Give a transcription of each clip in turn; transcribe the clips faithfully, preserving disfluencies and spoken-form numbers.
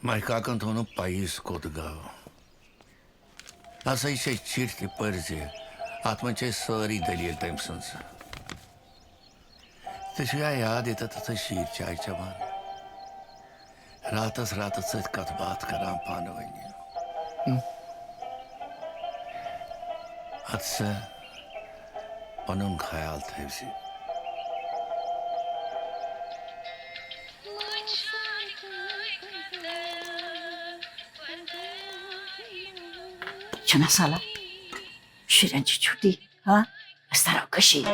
ماہہِ کاکن تھوٚو نہٕ پَیی سُہ کوٚت گوٚو۔ ہسا یہِ چھےٚ چِٹھۍ تہِ پٔرۍ زِ، اَتھ منٛز چھےٚ سٲرٕے دٔلیٖل تٔمۍ سٕنٛز۔ ژےٚ چھُیا یاد ییٚتٮ۪تھ ٲسۍ شیٖر چاے چٮ۪وان؟ راتس راتس سۭتۍ کتھ باتھ کران پانہٕ ؤنۍ۔ ہم۔ ادٕ سا، پنُن خیال تھٲوزِ۔ چھُنہ صلاح، شُرٮ۪ن چھِ چھُٹی۔ ہاں، أسۍ ترو کٔشیٖرِ۔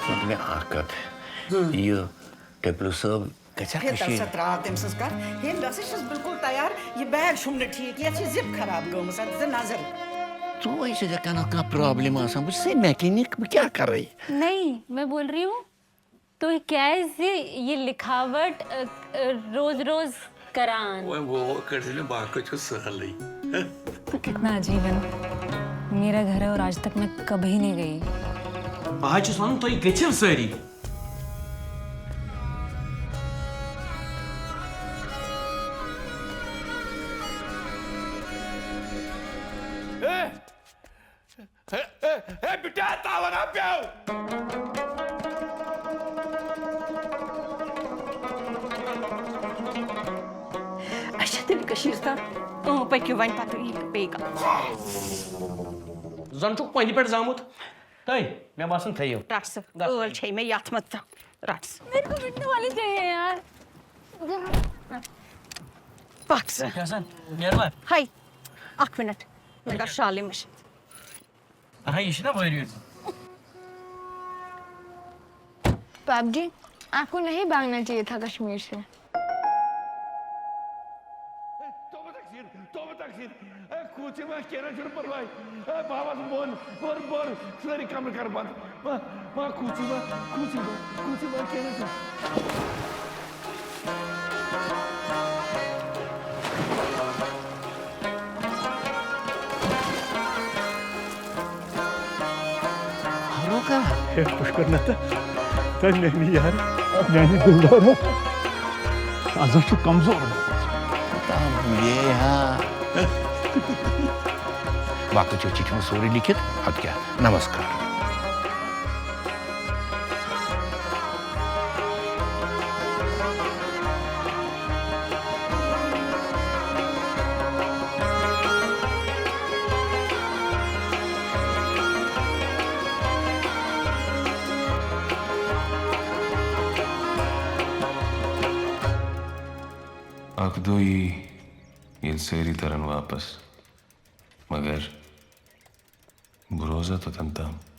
وَن مےٚ اَکھ کَتھ۔ ہم۔ یہِ ٹٔپلو صٲب گژھِ ہا فِکر کٔشیٖرِ؟ سا ترٛاو تٔمۍ سٕنٛز کَتھ۔ ہے، بہٕ ہسا چھَس بِلکُل تیار۔ یہِ بیگ چھُم نہٕ ٹھیٖک، یَتھ چھِ زِپ خراب گٔمٕژ، اَتھ دِ نظر۔ ژٕ وَن، ژےٚ چھےٚ کانٛہہ نَتہٕ کانٛہہ پرٛابلِم آسان؟ بہٕ چھُسے میکنِک، بہٕ کیٛاہ کَرٕ؟ نہیں، میں بول رہی ہوں، تُہۍ کیٛازِ یہِ لِکھاوٹ، ا، ا، روز روز کران؟ وۄنۍ گوٚو، کٔرۍ زِ مےٚ باقٕے چھُ سہلٕے۔ کتنا عجیب ہے نا؟ میرا گھر ہے اور آج تک میں کبھی نہیں گئی۔ بہٕ حظ چھُس وَنان، تُہۍ گٔژھِو سٲری۔ ہے، ہے، ہے، ہے، بِٹا، تاوَن ہا پیوٚو۔ اچھا، تیٚلہِ کٔشیٖرِ تام۔ اۭں، پٔکِو وۄنۍ پَتہٕ یہِ بیٚیہِ کانٛہہ۔ زَن چھُکھ پۄنٛدِ پٮ۪ٹھ زامُت۔ تٔمۍ، مےٚ باسان، تھٲیِو۔ رَٹھ سا، گژھ۔ ٲل چھے مےٚ یَتھ منٛز تہٕ رَٹھ سا۔ میرے کو مٹنے والی چاہیے یار۔ پَکھ ژٕ۔ کیٛاہ سا؟ نیروا؟ ہے، اَکھ مِنَٹ۔ مےٚ کَر شالٕے مٔشِتھ۔ اہا، یہ چھُنہ وٲرِو۔ پاپ جی، آپ کو نہیں भागना चाहिए था कश्मीर से। توبہ تقصیر، توبہ تقصیر۔ اے، کھوٗژِو ما، کینٛہہ نہ چھُنہٕ پرواے۔ اے، بہٕ ہاوس بۄن، بۄن، بۄن۔ سٲری کمرٕ کر بنٛد۔ ما، ما، کھوٗژِو ما، کھوٗژِو ما، کھوٗژِو ما، کینٛہہ نہ چھُنہٕ۔ فاروق۔ ہے پُشکر نہ تہٕ، تہٕ میٛانہِ یارٕ، میٛانہِ دِلدارو۔ از حظ چھُ کمزور۔ تام یے ہا۔ باقٕے چھُ چِٹھِ منٛز سورُے لیکھِتھ، اَدٕ کیٛاہ، نمسکار۔ اکھ دۄہ یی، ییٚلہِ سٲری ترن واپس، مگر بہٕ روزا توٚتن تام۔